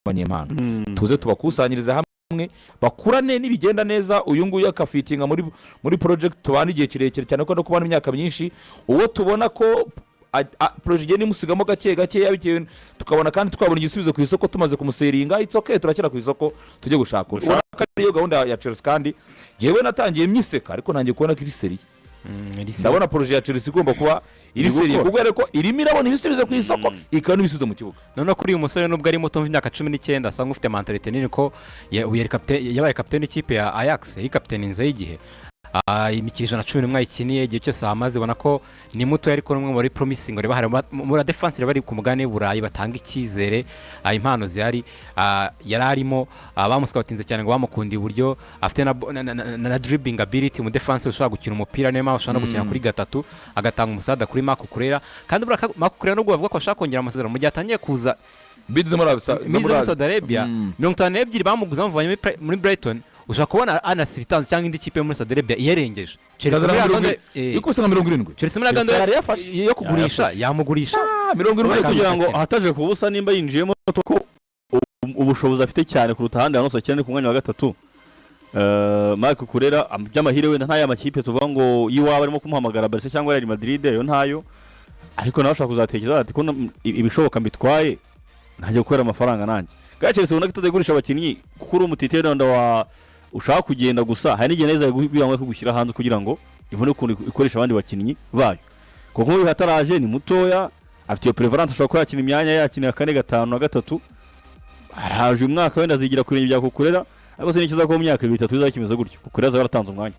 b'abanyempano, tuze tubakusanyirize hamwe bakurane. Nibigenda neza, uyu nguyu akafitinga muri project, tubana igihe kirekire cyane, ko no kubana imyaka myinshi. Uwo tubona ko projet igenda imusigamo gake gakeya, bitewe tukabona kandi twabona igisubizo ku isoko tumaze kumuseringa, it's okay, turashyira ku isoko tujye gushaka undi. Ubona ko ariyo gahunda ya Chelsea. Kandi njyewe natangiye myiseka, ariko ntangiye kubona ko iri sérieux. Ndabona projet ya Chelsea igomba kuba iri Iri sérieux gukora. kuko ko irimo irabona ibisubizo ku isoko, ikabona n'ibisubizo mu kibuga. Noneho kuri uyu musore, nubwo ari muto, imyaka 19, asa nk'ufite mentalité nini, ko ubu yabaye kapitene y'ikipe ya Ajax, yikapiteninze y'igihe. Imikino 111 ayikiniye, igihe cyose ahamaze, ubona ko ni muto, ariko ni umwe muri promising. Reba hari muri défense bari ku mugabane w'Uburayi batanga icyizere. Impano zihari, yari arimo. Bamuscoutinze cyane ngo bamukundiye uburyo afite na dribbling ability, mu défense ushobora gukina umupira. Niyo mpamvu ushobora no gukina kuri gatatu, agatanga umusada kuri Marc Cucurella. Kandi buriya Marc Cucurella, nubwo bavuga ko ashaka kongera amasezerano, mu gihe atangiye kuza bid zo muri mizi muri Saudi Arabia, 52 bamuguze bamuvanye muri Brighton, ushobora kubona Al Nassr itanze cyangwa indi kipe yo muri Saudi Arabia iyarengeje. Chelsea muri gahunda ikubise nka 70. Chelsea muri gahunda Yari yafashe. yo kugurisha yamugurisha. 70. Uretse kugira ngo Bakina. ahataje ku busa, nimba yinjiyemo ko ubushobozi afite cyane kuruta ahandi hantu hose akina ni ku mwanya wa gatatu. Marc Cucurella, by'amahire wenda nta ya makipe tuvuga ngo y'iwabo arimo kumuhamagara, Barca cyangwa Real Madrid, yo ntayo. Ariko nawe ashobora kuzatekereza ati ko ibishoboka mbitwaye, ntajya gukorera amafaranga nanjye. Kandi Chelsea ubona ko itagurisha abakinnyi, kuko uri umutitire wenda wa ushaka kugenda gusa, hari n'igihe neza biba ngombwa kugushyira hanze kugira ngo ibone ukuntu ikoresha abandi bakinnyi bayo, kuko nk'uyu hataraje ni mutoya, afite iyo polyvalence, ashobora kuba yakina imyanya, yakinira kane, gatanu na gatatu. Araje uyu mwaka wenda azigira ku birenge bya Cucurella, ariko se nikiza ko mu myaka 2, 3 bizaba kimeze gutyo, Cucurella azaba yaratanze umwanya.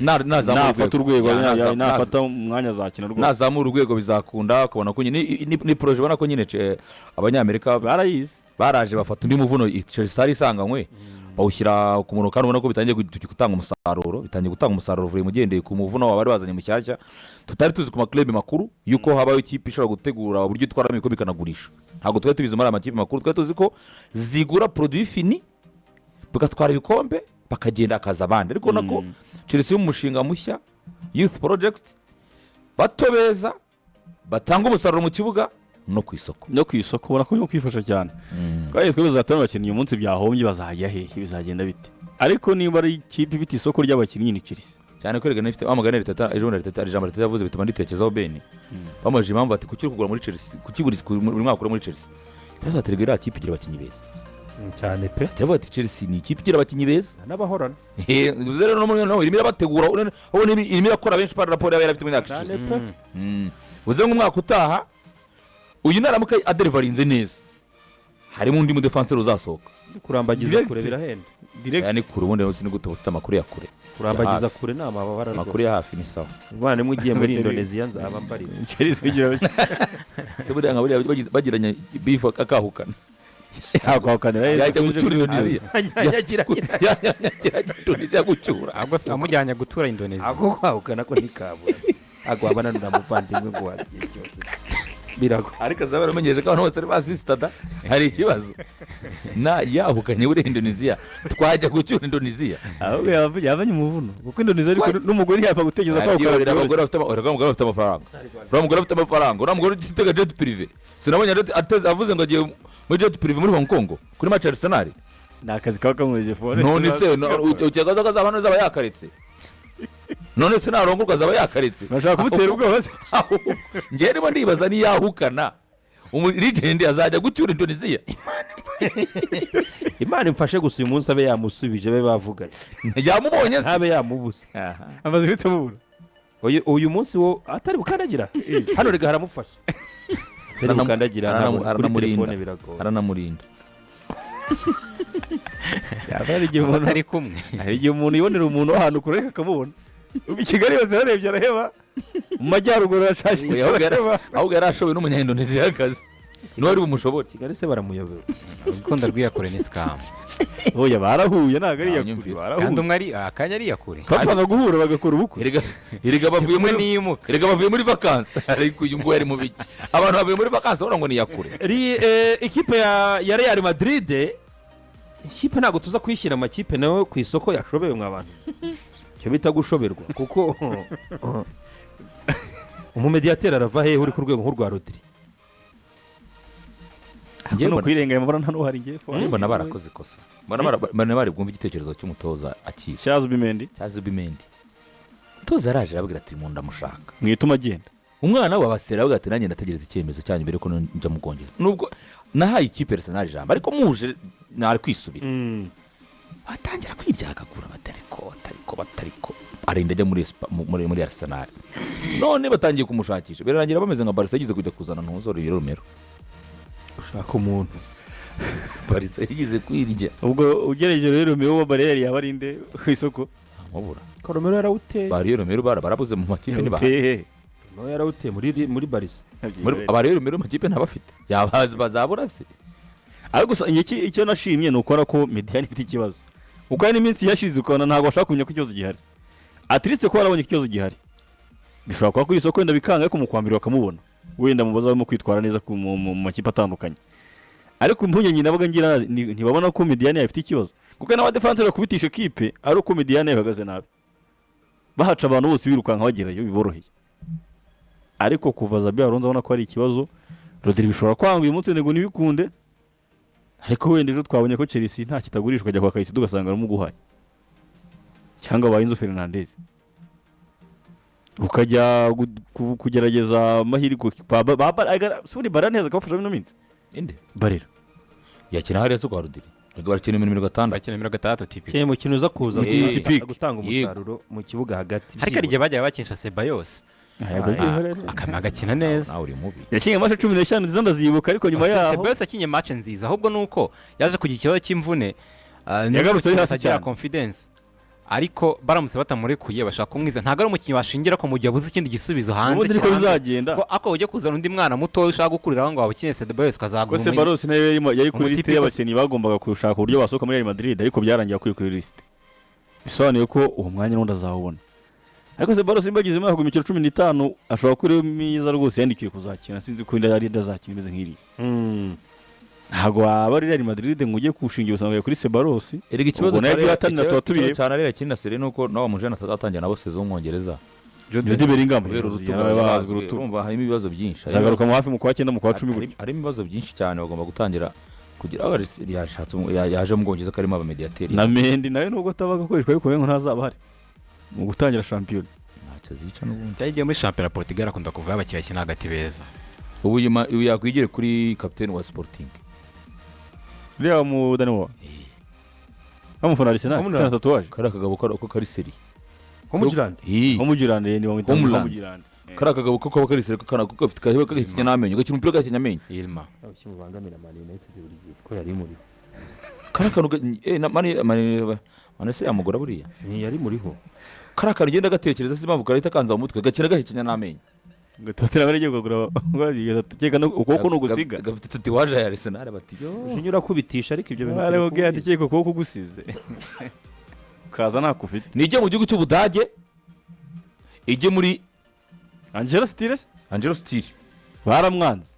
Nazamura. Nafata urwego, nafata umwanya azakina rwose. Nazamura urwego bizakunda, ukabona ko nyine ni projet, ubona ko nyine Abanyamerika barayizi. Baraje bafata undi muvuno Chelsea yari isanganywe, bawushyira ku murongo, kandi ubona ko bitangiye gutanga umusaruro, bitangiye gutanga umusaruro vuba ugendeye ku muvuno waba bari bazanye mushyashya tutari tuzi ku ma club makuru, yuko habaho ikipe ishobora gutegura uburyo itwaramo ibikombe ikanagurisha. Ntabwo twari tubizi muri aya makipe makuru. Twari tuzi ko zigura produit fini, bigatwara ibikombe, bakagenda hakaza abandi. Ariko ubona ko Chelsea y'umushinga mushya, youth project, bato beza batanga umusaruro mu kibuga no ku isoko. No ku isoko ubona ko birimo kwifasha cyane. Kandi twebwe tuzatubona abakinnyi uyu munsi byahombye, bazajya hehe? Bizagenda bite? Ariko niba ari ikipe ifite isoko ry'abakinnyi ni Chelsea. Cyane ko erega nifite wa mugani Arteta. Ejo bundi Arteta, hari ijambo Arteta yavuze bituma nditekerezaho. Bene bamubajije impamvu, ati kuki uri kugura muri Chelsea, kuki buri mwaka ugura muri Chelsea? Rero ati iriya kipe igira abakinnyi beza. Cyane pe. Turavuga ati Chelsea ni ikipe igira abakinnyi beza. N'abahorana. Bivuze rero no irimo irabategura, ubona irimo irakora benshi par rapport yaba yarafite mu myaka Cyane ishize. pe. Bivuze ngo umwaka utaha uyu naramuka adeliverinze neza, harimo undi mudefanseri uzasohoka. Kurambagiza Direct. kure birahenda. Direct. Aya ni kure, ubundi si gute ufite amakuru ya kure? Kurambagiza Hafi. kure ni amabara. Amakuru ya hafi ni sawa. Umwana nimwe ugiye muri Indoneziya nzaba mbarira. Chelsea igira abakinnyi. Se buriya nka buriya bagiranye beef akahukana, Yakwakanira. yajya gucyura Indoneziya? Yajya Indoneziya gucyura? Ahubwo se amujyanye gutura Indonesia? Ako kwahukana ko ntikabura, ntabwo wabana na muvandimwe ngo wagiye cyose birago. Ariko azaba yaramenyereje ko abantu bose ari ba sister da, hari ikibazo na yahukanye buriya Indoneziya, twajya gucyura Indoneziya? Ahubwo yavanye umuvuno, kuko Indonesia ariko n'umugore ntiyapfa gutekereza ko Uriya wakora. Abagore bafite uriya mugore bafite amafaranga, uriya mugore afite amafaranga, uriya mugore utega jet privé. Sinabonye avuze ngo agiye muri jet privé muri Hong Kong kuri match ya Arsenal? Ni akazi kaba kamwegeje phone. None se ukeka ko azaba hano azaba yakaretse? None se narongorwa azaba yakaretse? Bashaka kumutera ubwoba se? Njyewe ndimo ndibaza niyahukana legend azajya gucyura Indoneziya? Imana imfashe gusa uyu munsi abe yamusubije, babe bavuganye. Yamubonye se? Ntabe yamubuze. Amaze guhita amubura. Uyu munsi wo atari bukandagira hano rega haramufasha, atari bukandagira ntabwo kuri Aranamurinda. telefone biragoye. Aranamurinda. Hari igihe umuntu batari kumwe. Hari igihe umuntu yibonera umuntu ahantu kure akamubona. Ubu i Kigali yose yarebye araheba, mu majyaruguru arashakisha araheba. Ahubwo yari ashoboye n'umunyayindoneziyakazi niwe ari bumushobore. Kigali se baramuyobewe? Urukundo rw'iyakure ni scam. Oya, barahuye, ntabwo ari iyakure. Nyumvira. Barahuye. Kandi umwe ari akanya ari iyakure. Bapfaga guhura bagakora ubukwe. Erega bavuye Kumwe muri n'iyimuka. Erega bavuye muri vacances. Ariko uyu nguyu ari mu biki? Abantu bavuye muri vacances babona ngo ni iyakure. Ikipe ya Real Madrid, ikipe ntabwo tuza kuyishyira amakipe nawe ku isoko yashobewe mwa bantu, icyo bita gushoberwa, kuko umumediyateri arava hehe uri ku rwego nk'urwa Rodri? Njyewe no mbona- kwirenganya mbona nta n'uhari ngiye Njyewe mbona barakoze ikosa, mbona mbona bari bwumve igitekerezo cy'umutoza akizi cya Zubimendi. Cya Zubimendi. Umutoza yaraje arabwira ati: "Uyu muntu ndamushaka." Mwituma agenda. Umwana we abasera aravuga ati: "Nanjye ndategereza icyemezo cyanyu mbere yuko njya mu Bwongereza. Nubwo nahaye ikipe Arsenal ijambo, ariko muje nari kwisubira." Batangira kwiryagagura, batariko batariko batariko, arinda ajya muri Arsenal. None batangiye kumushakisha, birarangira bameze nka Barca yagize kujya kuzana ntuzoro Romero. Gushaka umuntu. Barca yagize kwirya. Ubwo ugeregeje rero, Romero wa bariyeri yaba ari nde ku isoko? Ntamubura. Ko Romero yarawuteye. Ba Romero barabuze mu makipe ntibahari. Uteye. Romero yarawuteye muri Barça. Aba Romero mu makipe ntabafite, yabazi bazabura se? Ariko gusa icyo nashimye ni ukubona ko médiane ifite ikibazo, kuko hari n'iminsi yashize ukabona ntabwo bashaka kumenya ko ikibazo gihari. At least ko warabonye ko ikibazo gihari, bishobora kuba kuri isoko wenda bikanga, ariko mu kwa mbere bakamubona wenda mu bazabamo kwitwara neza mu makipe atandukanye. Ariko impungenge nabaga ngira ntibabona ko médiane yawe ifite ikibazo, kuko n'abadefanseri bakubitisha ekipe ari uko médiane yawe ihagaze nabi, bahaca abantu bose birukanka bagerayo biboroheye. Ariko kuva Xabi Alonso abona ko hari ikibazo, Rodri bishobora kwanga uyu munsi ngo ntibikunde, ariko wenda ejo twabonye ko Chelsea nta kitagurishwa, ajya kwa Caicedo ugasanga aramuguhaye, cyangwa ba Enzo Fernandez, ukajya kugerageza amahirwe si ubundi Barella neza akabafasha muri ino minsi. Inde? Barella. Yakina hariya se kwa Rodri? Barakina ibintu 60. Bakina 60 typique. Ukeneye umukino uza kuza Typique. gutanga umusaruro mu kibuga hagati. Ariko hari igihe bajyaga bakinisha Ceballos akama agakina neza. Nawe uri mubi. Yakinnye match 15 nziza, ndazibuka, ariko nyuma yaho Ceballos yakinnye match nziza, ahubwo ni uko yaje kugira ikibazo cy'imvune. Niwe Yagarutse ari mukinnyi hasi atagira cyane. confidence, ariko baramutse batamurekuye bashaka kumwiza. Ntabwo ari umukinnyi washingira ko mu gihe abuze ikindi gisubizo hanze Ubundi niko kirambye. bizagenda. Ko ako ujya kuzana undi mwana muto ushaka gukuriraho ngo waba ukeneye Ceballos Ko ukazaguha Ceballos nayo yari kuri umutipe liste y'abakinnyi bagombaga gushaka uburyo basohoka muri Real Madrid, ariko byarangiye akuye kuri liste, bisobanuye ko uwo mwanya n'undi azawubona. Ariko Ceballos nimba agize imyaka imikino 15, ashobora kuba ari mwiza rwose, yandikiwe kuzakina. Sinzi ko ari azakina imeze nk'iriya. Ntabwo waba ari Real Madrid ngo ujye kushingira ubuzima kuri Ceballos. Erega ikibazo Ubwo nayo cya ibyo tuba tubireba. ikibazo cya Real kinini seri ni uko nawe mujene atazatangira nabo saison w'Umwongereza. Jude Bellingham. Kubera urutugu. Yarabazwe urutugu. Urumva harimo ibibazo byinshi. Azagaruka mu hafi mu kwa cyenda, mu kwa cumi gutyo. Harimo ibibazo byinshi cyane, bagomba gutangira kugira aho yaje mu Bwongereza ko harimo abamediyateri. Na Mendy nawe nubwo atabaga akoreshwa, ariko ngo ntazaba ahari mu gutangira shampiyona. Ntacyo azica n'ubundi. Yagiye muri shampiyona Portugal, akunda kuvayo abakinnyi bakina hagati beza. Ubu yakwigire kuri kapiteni wa Sporting. Uriya mu Dani wa bamufana Arsenal. Homeland. Ufite na tatouage. Kariya kagabo ko kari seri. Homugirande. Ii. Homugirande ni bamwita. Homeland. Homugirande. Kariya kagabo ko kaba kari seri, kana ko gafite kahiba gahekenya n'amenyo, gakina umupira gahekenya amenyo. Ilma. Kimubangamira Man United buri gihe ko yari muriho. Kariya kantu na mani se yamugora buriya. Yari muriho. Kariya kantu ugenda gatekereza, si impamvu karahita kanza mu mutwe, gakina gahekenya n'amenyo. Tottenham yari igiye kugura, ukeka ukuboko ni ugusiga. Gafite tatouage ya Arsenal, bati yo. Ujinya urakubitisha, ariko ibyo bintu Baramubwiye ati: "Keka ukuboko ugusize ukaza ntako ufite." Nijye mu gihugu cy'Ubudage, ijye muri Angelo Stiller. Angelo Stiller. Baramwanze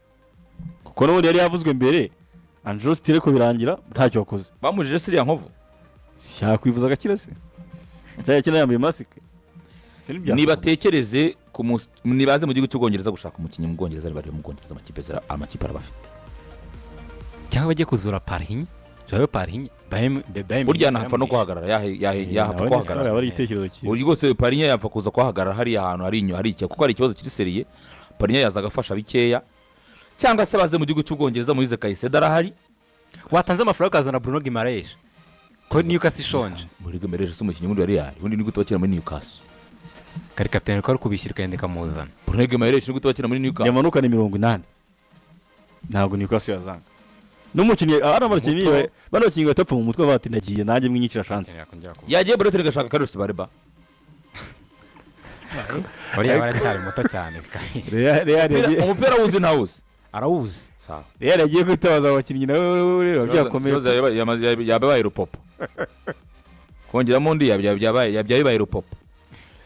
kuko n'ubundi yari yavuzwe mbere Angelo Stiller, ko birangira ntacyo wakoze. Bamujije siriya nkovu. Yakwivuza agakira se cyangwa yakina yambaye masike? Nibatekereze nibaze mu gihugu cy'Ubwongereza gushaka umukinnyi mu Bwongereza, bari mu Bwongereza amakipe arabafite. Cyangwa bajye kuzura Palhinha, Joao Palhinha. Burya yanapfa no guhagarara, yahapfa kuhagarara. Yaba ari igitekerezo cyiza. Ubu rwose Palhinha yapfa kuza kuhagarara hariya hantu hari inyuma hari icya, kuko hari ikibazo kiri sérieux. Palhinha yaza agafasha bikeya, cyangwa se baze mu gihugu cy'Ubwongereza, Moise Caicedo arahari. Watanze amafaranga ukazana Bruno Guimaraes ko Newcastle ishonje. Muri Guimaraes si umukinnyi muri Real, ubundi ni gute bakina muri Newcastle? Kari kapitene ko ari kubishyura ukagenda ikamuzana. Bruno Guimaraes ni gute bakina muri Newcastle? Yamanukana 80, ntabwo Newcastle yazanga n'umukinnyi. Hano abakinnyi Muto. bano bakinnyi bahita bapfa mu mutwe, bati: "Ndagiye nanjye mwinyicira chance." Yagiye Brighton igashaka Carlos Baleba. Buriya baracyari muto cyane. Real yagiye Umupira wuzi ntawuzi. Arawuzi. Sawa. Real yagiye kwitabaza abakinnyi nawe rero byakomeye. Ikibazo yabaye rupopo, kongeramo undi yabyaye bibaye rupopo.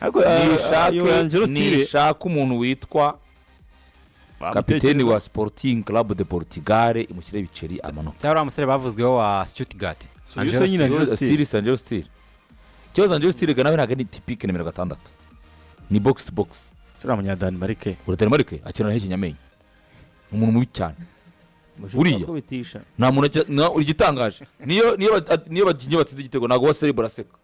Ariko iyo Angelo Stiller Nishake umuntu witwa kapiteni wa Sporting Club de Portugal, imushyire ibiceri amanuka. Cyangwa uriya musore bavuzweho wa Stuttgart. Uyu se nyine Angelo Stiller. Stiller si Angelo Stiller. Ikibazo Angelo Stiller nawe ntabwo ari typique nimero 6, ni box box. Si uriya munyadanimarike? Ura Denmark akina naho ikinyamenyo, ni umuntu mubi cyane. Buriya. Kubitisha. Nta muntu igitangaje niyo bakinnyi batsinze igitego, ntabwo baserebura aseka,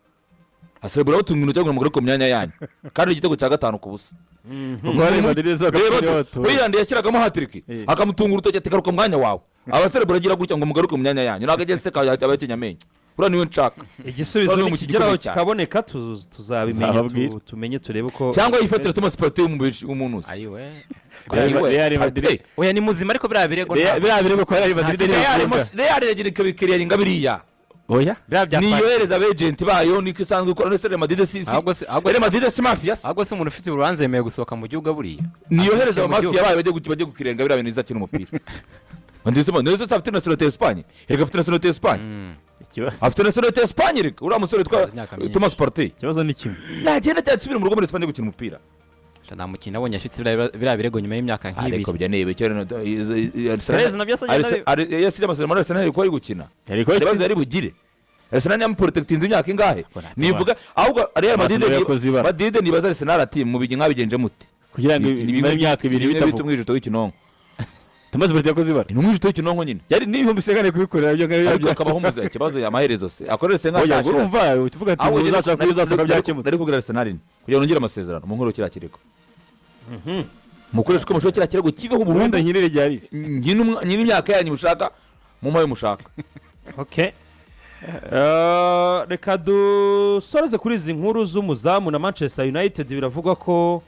aserebura batunga intoki kugira ngo mugaruke mu myanya yanyu, kandi igitego cya 5-0. Kuko Real Madrid zo Reba bakaba Haaland yashyiragamo hat-trick, akamutunga urutoki ati: "Garuka mu mwanya wawe." Abaserebura agira gutya ngo mugaruke mu myanya yanyu, ntabwo ageze aseka, aba yakenye amenyo. Uriya niwe nshaka. Igisubizo Noneho mu nikigeraho gikomeye cyane. kikaboneka, tuzabimenya. Tuzababwira. Tumenye, turebe uko Cyangwa yifatira Thomas Partey w'umunuzi. Ayiwe. Real Madrid. Oya, ni muzima, ariko biriya birego Biriya birego kwa Real Madrid ntibikunda. Real iragira ikabikiriyaringa biriya. Oya. Biriya bya Niyohereza abagent bayo, niko isanzwe ikora. Ndetse Real Madrid si Ahubwo se Real Madrid si mafia se? Ahubwo se umuntu ufite urubanza yemewe gusohoka mu gihugu buriya? Niyohereza Asohoke mu abamafiya gihugu. bayo bajye gukirenga biriya bintu, izakina umupira. Ndetse afite nationalité Espagne, reka, afite nationalité Espagne. Afite nationalité Espagne, reka, uriya musore witwa Imyaka myinshi. Thomas Partey. Ikibazo ni kimwe. Nagenda cyane nsubire mu rugo muri Espagne gukina umupira. Nta mukinnyi nabonye yashyitse biriya birego nyuma y'imyaka nk'ibiri. Ariko bya niba icyo Perez nabyo asa agenda yasinye amasezerano muri Arsenal kuko ari gukina. Yari ko Ibibazo yari bugire, Arsenal yamuprotectinze imyaka ingahe? Nivuga ahubwo Real Madrid Amasezerano yakoze ibara. Madrid nibaza Arsenal ati: "Mubigi mwabigenje mute?" Kugira ngo imare imyaka 2 bita bitavuga. Umwijuto w'ikinonko. Thomas Partey yakoze ibara. Ni umwijuto w'ikinonko nyine. Yari n'ibihumbi sengane kubikorera byo ngabyo. Ariko akabaho muze ikibazo amaherezo se akorere senga. Oya, urumva utuvuga ati ngo uzaca kuri uzasohoka byakemutse. Nari kubwira Arsenal ni kugira ngo nongere amasezerano mu nkuru kiriya kirego, mukoreshe uko mushoboye kiriya kirego kiveho burundu. Ubundi nkinire ryari? Nyine imyaka yanyu mushaka, mumpaye mushaka. Okay. Reka dusoreze kuri izi nkuru z'umuzamu na Manchester United. Biravugwa ko